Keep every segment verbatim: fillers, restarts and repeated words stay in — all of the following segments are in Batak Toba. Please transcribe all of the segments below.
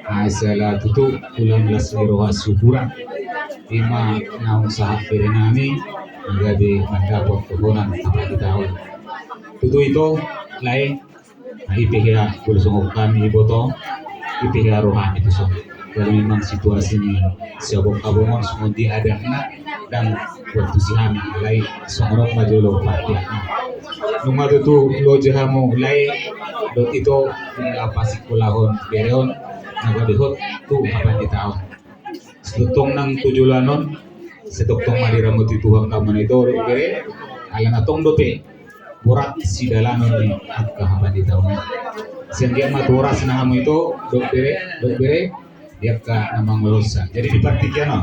Ai sala tutu ulaon las ni roha syukuran. Ima naung sahat berenami gabe mandapot tohonan hapan di taon. Tutu ito lae. Ipe hea pulsongok kami iboto. Ipe hea roha itu so. Kalau memang situasi ni siabok abongon songon di adatna dan waktu si hami lae songon ma jolo partia. Nunga tutu loja hamu lae dot ito. Ina pasik ulahon bereon na gabe hot tu hapan di taon. Setoktong nang tu joloan on setoktong ma diramoti Tuhan hamu na ito dot bere. Ala na tong dope borat sidalanon ni angka hapan di taon. Sian dia ma tu horas na hamu ito dot bere dot bere. Di angka na mangolonsa. Jadi di partingkian on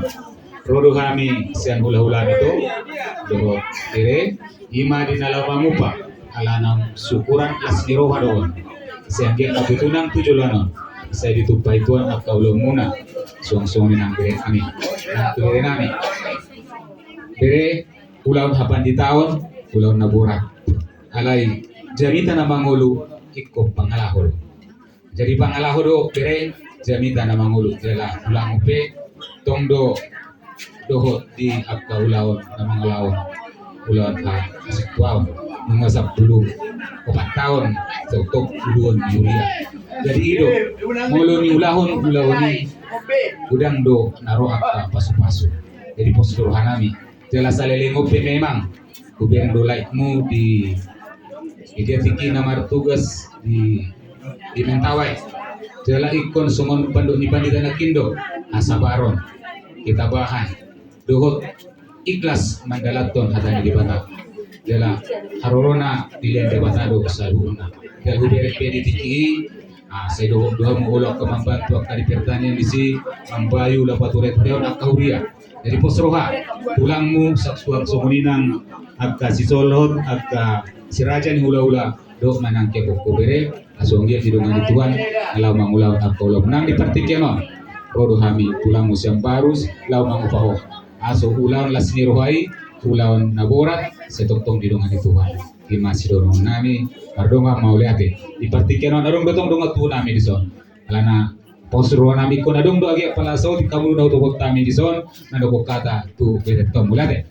ro do hami sian hulahula ni ito dohot bere. Ima di na laho mangupa ala na syukuran las ni roha do on. Sian dia ma tutu nang tu joloan on sai ditumpahi Tuhan angka ulaonmuna. Suang songon i nang berenami nang tu berenami. Bere ulaon hapan di taon ulaon na borat. Alai jamita na mangolu ingkon pangalaho do. Jadi pangalaho do bere jamita na mangolu jala tulang pe tong do dohot di angka ulaon na mangalaon ulaon ha asik tuaon nunga sampulu opat taon toktok uluon ni huria. Jadi i do molo niulahon ulaon i godang do na ro angka pasupasu. Jadi pos do rohanami jala saleleng on pe memang hubereng do laikmu di dia tingki na martugas di di Mentawai. Jala ingkon songon pandok ni pandita nangkin do hasabaron, ketabahan dohot ikhlas mandalanhon hata ni Debata. Jala harorona dilehon Debata do saluhutna. Jala hubereng pe di tingki i sai dohot do hamu olo angka mambantu angka di pertanian disi mambayu laho pature-turehon angka huria. Jadi pos roha tulangmu suang songon i nang angka sisolhot angka siraja ni hulahula dohot manang ke bokko bere. Asa anggiat didongani Tuhan laho mangulahon angka ulaon nang di partingkian on. Ro do hami tulangmu sian Barus laho mangupa ho. Asa ulaon las ni roha i ulaon na borat sai tongtong didongani Tuhan. Ima sidohononnami. Mardongan mauliate. Di partingkian on adong do tong dongan tubu nami dison. Alana pos rohanami ingkon adong do age apala saotik hamu na hutokhon hami dison. Na dokhon hata tu bere tong mauliate.